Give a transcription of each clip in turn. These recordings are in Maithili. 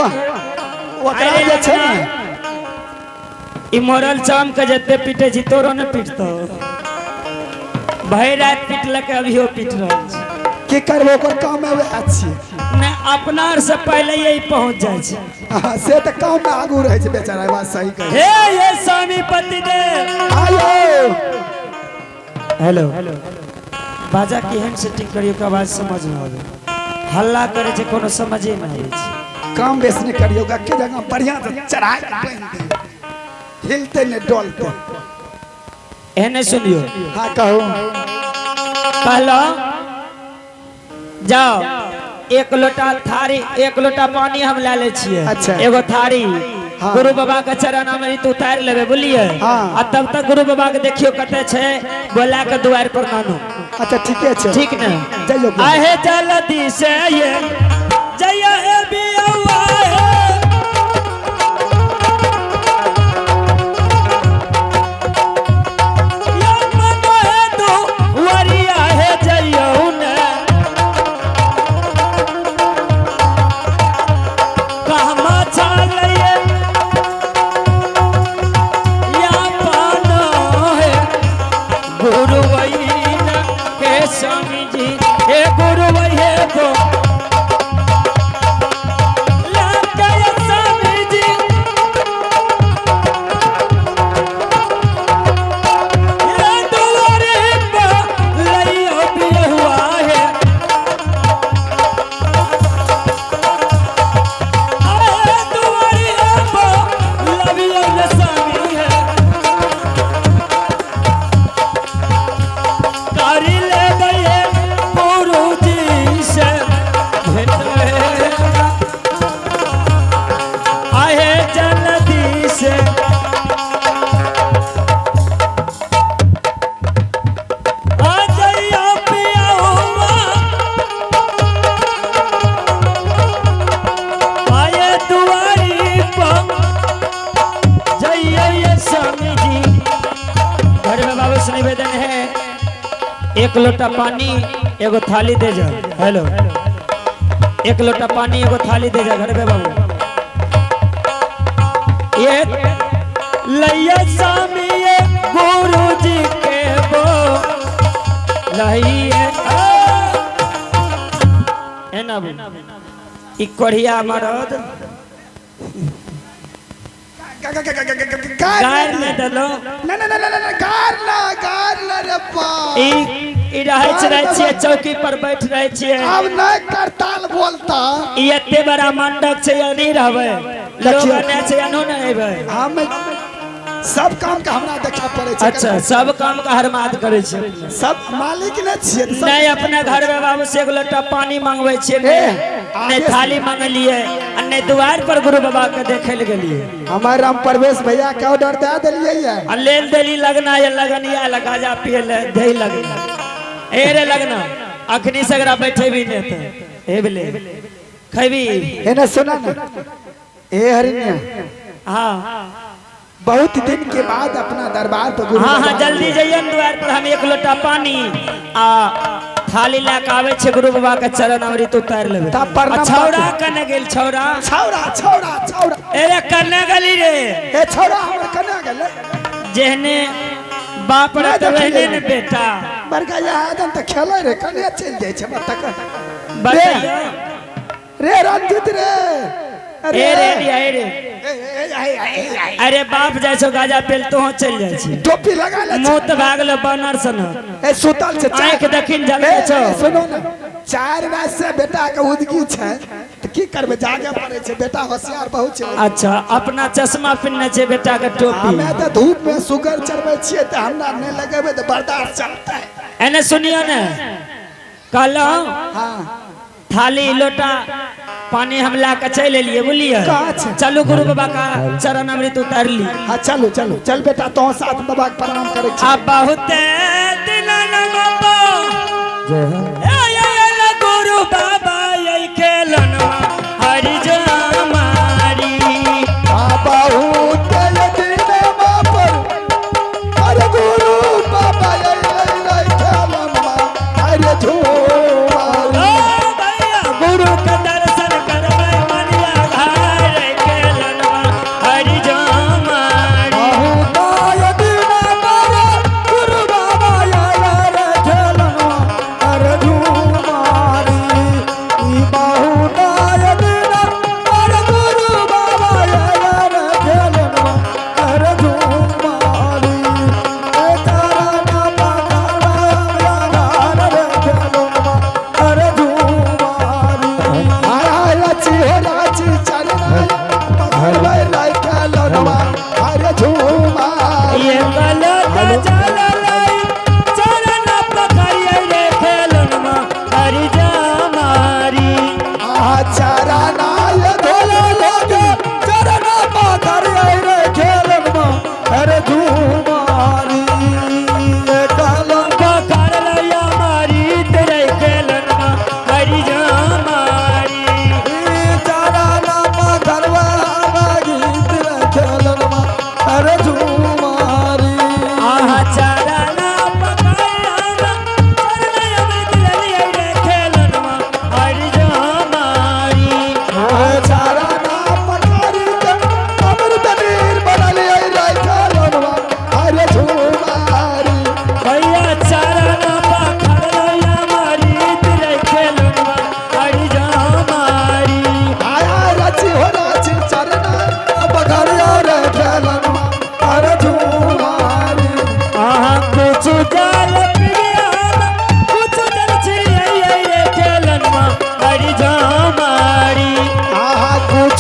ओकरा जे छै ने ई मरल चाम के जते पीटे छी तोरो ने पीटतो। भरि राति पीटलक, अभियो पीट रहल छै। की करबो, ओकर काम में वएह छियै। नहि, अपना आर से पहिले यही पहुंच जाइ छै। हाँ, से तऽ काम में आगू रहै छै बेचारा, ई बात सही कहै। हे ये स्वामी पतिदेव आयो। हेलो, बाजा केहन सेटिंग करियो के आवाज समझ में आवे? हल्ला करे छै, कोनो समझे नहि आबै छै। काम बेस नहि करियो, के जगह बढ़िया से चढ़ा के बान्हि दियौ, हिलते नहि डोलते। एहने सुनियो। हाँ, कहू। कहलो जाओ, एक लोटा थारी, एक लोटा पानी हम ले ले छियै। अच्छा। एगो थारी। हाँ। गुरु बाबा के चरण अमृत उतारि लेबै, बुझलियै? हाँ। आ तब तक गुरु बाबा के देखियो कते छै, बोला के दुआरि पर नानू। अच्छा, ठीके छै। ठीक ने? जइयो। आहे जल्दी से ये जइया हे बियौआ हे। या मनो हे तू वरिया हे जइयौ ने। कहमा चलैये या पानो हे गुरु वैन हे स्वामी जी, हे गुरु हे बो लाके स्वामी जी। ये दुआरे पर लइयो बिहुआ हे। आए दुआरे पर लबियो न स्वामी है। कर लेबै गुरु जी से भेट आहे जल्दी से। आ जइयो पियौआ आए दुआरी पर जइयो ये स्वामी जी। घर में बाबू से निवेदन है, एक लोटा पानी एगो थाली दे जा। हेलो, एक लोटा पानी एगो थाली दे जा घर में बाबू। ये लैया स्वामी ये गुरु जी के बो लइए एना बो ई कोढ़िया मरद गार गार ने देलो। ना ना ना ना ना, गार ना, गार ना रे बा। ई ई रहै छै, रहै छियै चौकी पर बैठ रहै छियै। आब नहि करताल बोलता। ई एते बड़ा मंडप छै, या नहीं रहबै लोग देखियौ। आने छै, अनो नहि अयबै। हम सब काम के हमरा देखे पड़े छै। अच्छा, सब काम के हरमाद करै छै। सब मालिक ने छियै तऽ सब। नहीं, अपने घर में बाबू से एक लोटा पानी मंगबै छियै, ए, नहीं नहीं आगे थाली मंगलियै आ नहीं द्वार पर गुरु बाबा के देखे लए गेलियै। हमार राम परवेश भैया के ऑर्डर दे देलियै ये। आ लेल देली लगना या लगन या लगा जा पिए ले दही लगना ए रे लगना अखनी सगरा बैठे भी नहीं ते ए भेले खैबी। एने सुना ना ए हरिण्या। हाँ। बहुत दिन के बाद अपना दरबार पर गुरु हाँ हाँ बाबा। जल्दी जइयन द्वार पर, हम एक लोटा पानी आ थाली लए के आबै छै, गुरु बाबा के चरण अमृत उतारि लेबै। तब प्रणाम। आ छौड़ा बात। कने गेल छौड़ा? छौड़ा छौड़ा छौड़ा। ए रे, कने गेली रे? ए छौड़ा हमर कने गेलै? जेहने बाप नहि रहतै देखलियै। ओहने ने बेटा। बड़का यहाँ तऽ खेलै रे, कने चलि जाइ छै तक। बतैयो। रे रंजित रे, अरे। ए रे ए रे, अरे बाप जाइ छौ गाजा पेल, तोहूँ चलि जाइ छी। टोपी लगा ले। मुँह तऽ भए गेलो बानर सनक। ए सुतल छै। आँखि देखिन जलबै ए, छौ। ए, सुनो ने, 4 बजे से बेटा के उदगी छै तऽ की करबै, जागे पड़ै छै, बेटा होशियार बहुत छै। अच्छा, अपना चश्मा पिन्हने छै, बेटा के टोपी। हमे तऽ धूप में सुगर चढ़बै छियै तऽ हमरा नहि लगेबै तऽ बर्दाश्त चलतै। एने सुनियो ने, कहलहुँ थाली लोटा पानी हम ला के चलि एलियै, बुझलियै? कहाँ छै? चलू, गुरु बाबा का चरण अमृत उतार ली। हाँ, चलू चलू, चल बेटा, तो साथ बाबा के प्रणाम करै छी। आ बहुते दिन बाबा जय हो। ए ए गुरु बाबा ये खेलनवा हरि जमारी। आ बहुत दिन पर अरे गुरु बाबा ये लै खेलनमा अरे झूमारी। ओ भैया, गुरु के दर्शन करबै मनिया घाट।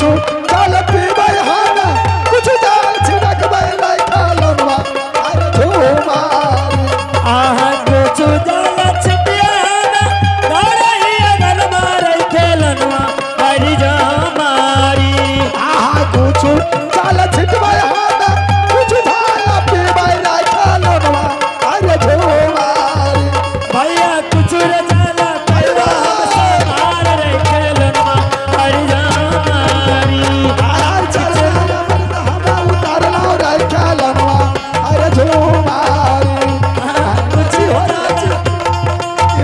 कुछ जल पीबै हम, कुछ जल छिड़कबै रे खेलनवा अरे झुमारी। आहा कुछ जल छिटियाना धरही अगन मारै खेलनवा हरि जमारी। आहा कुछ जल छिटबै हम, कुछ जल पीबै रे खेलनवा अरे झुमारी। भैया कुछ रे जल पीबै हम सोमार रे खेलनवा हरि जमारी। आहा चल हम उतारलौं रे खेलनवा अरे झुमारी। कुछ हो राज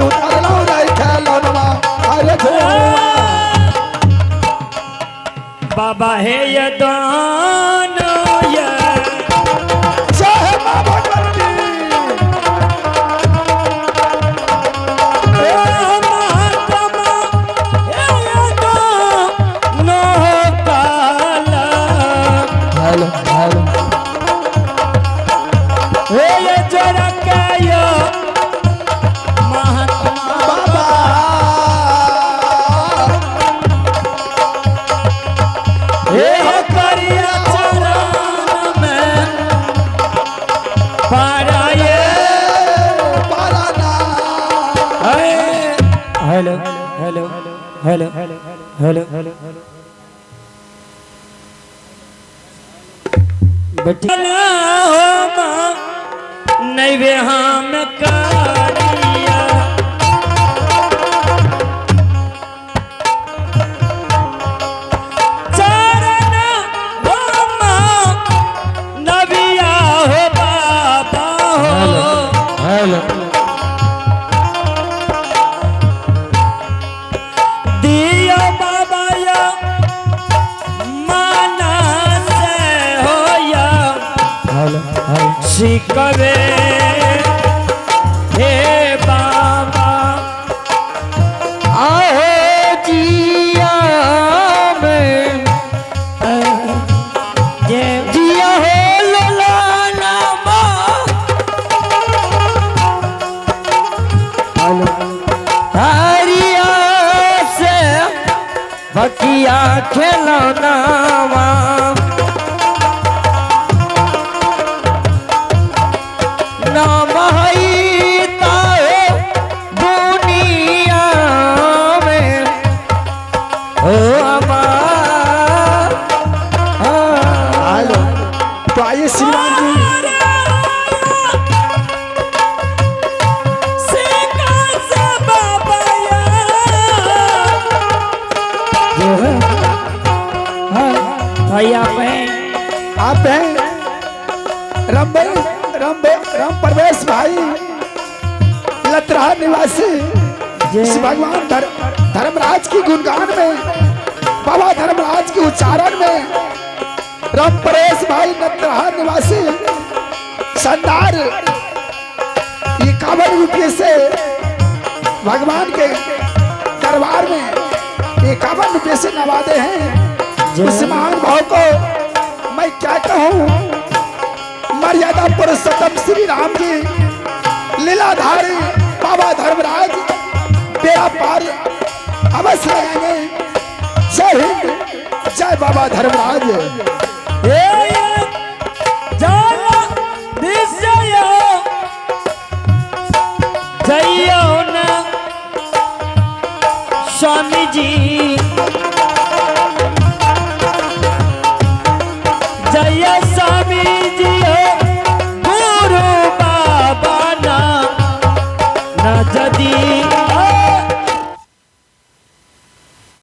उतारलौं रे खेलनवा अरे झुमारी। बाबा हे ये दोनों ये जय मां भगवती। हे महात्मा हे ये दोनों काला। हेलो हेलो हे ये जरा के यो महात्मा बाबा। हे करिया चरण में पाराये Parana. Hello hello hello hello hello बेटी नैवे हम करिया चरण हो माँ नबिया हो बाबा हो। हेलो दिया बाबा या माना से हो या हेलो हेलो सिकवे हे बाबा। आहो जिया में जे जिया हो ललाना माँ हेलो हरिया से बकिया खेलौना नाम हई ताहे दुनिया में हो अमार। हेलो तो आइए श्रीमान जी। सिका से बाबा या जो है भैया मैं आप हैं रंबे रंबे राम परवेश भाई लतरा निवासी इस भगवान धर्मराज की गुणगान में, बाबा धर्मराज के उच्चारण में राम परेश भाई लतरा निवासी शानदार 51 रुपये से भगवान के दरबार में 51 रुपये से नवादे हैं। उस महान भाव को मैं क्या कहूँ। मर्यादा पुरुषोत्तम श्री राम जी लीलाधारी बाबा धर्मराज बेड़ा पार अवश्य लगाएंगे। जय हिंद, जय बाबा धर्मराज। हे जाला दिशयो जइयो न स्वामी जी